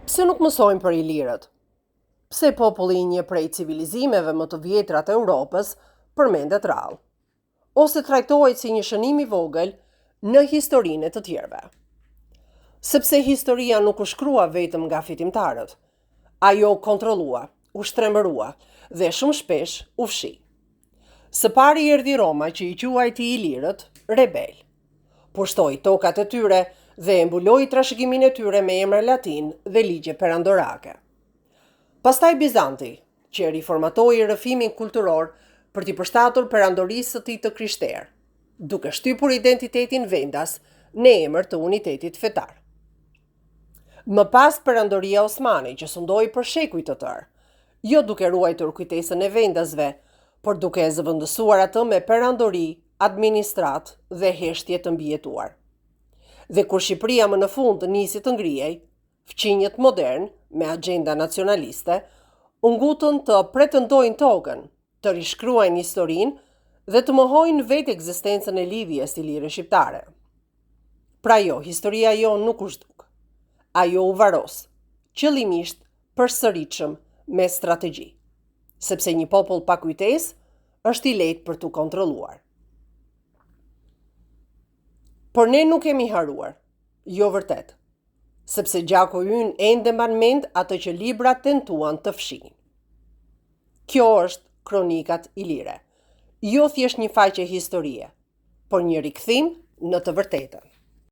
Pse nuk mësojmë për ilirët? Pse populli i një prej civilizimeve më të vjetra të Europës përmendet rrallë? Ose trajtohet si një shënim i vogël në historinë e të tjerëve? Sepse historia nuk u shkrua vetëm nga fitimtarët. Ajo u kontrollua, u shtrembërua dhe shumë shpesh u fshi. Së pari erdhi Roma që i quajti ilirët rebelë. Pushtoi tokat e tyre dhe e mbuloi trashëgiminë e tyre me emra latinë dhe ligje perandorake. Pastaj Bizanti, që e riformatoi rrëfimin kulturor për t'i përshtatur perandorisë së tij të krishterë, duke shtypur identitetin vendas në emër të unitetit fetar. Më pas Perandoria Osmane që sundoi për shekuj të tërë, jo duke ruajtur kujtesën e vendasve, por duke e zëvendësuar atë me perandori, administratë dhe heshtje të mbijetuar. Dhe kur Shqipëria më në fund nisi të ngrihej, fqinjët modernë, me axhenda nacionaliste, u ngutën të pretendojnë tokën, të rishkruajnë historinë dhe të mohojnë vetë ekzistencën e lidhjes ilire shqiptare. Pra jo, historia jonë nuk u zhduk. Ajo u varros, qëllimisht përsëritshëm me strategji. Sepse një popull pa kujtesë është i lehtë për t'u kontrolluar. Por ne nuk kemi harruar. Jo vërtet. Sepse gjaku ynë ende mban mend atë që librat tentuan të fshijnë. Kjo është Kronikat Ilire. Jo thjesht një faqe historie, por një rikthim në të vërtetën.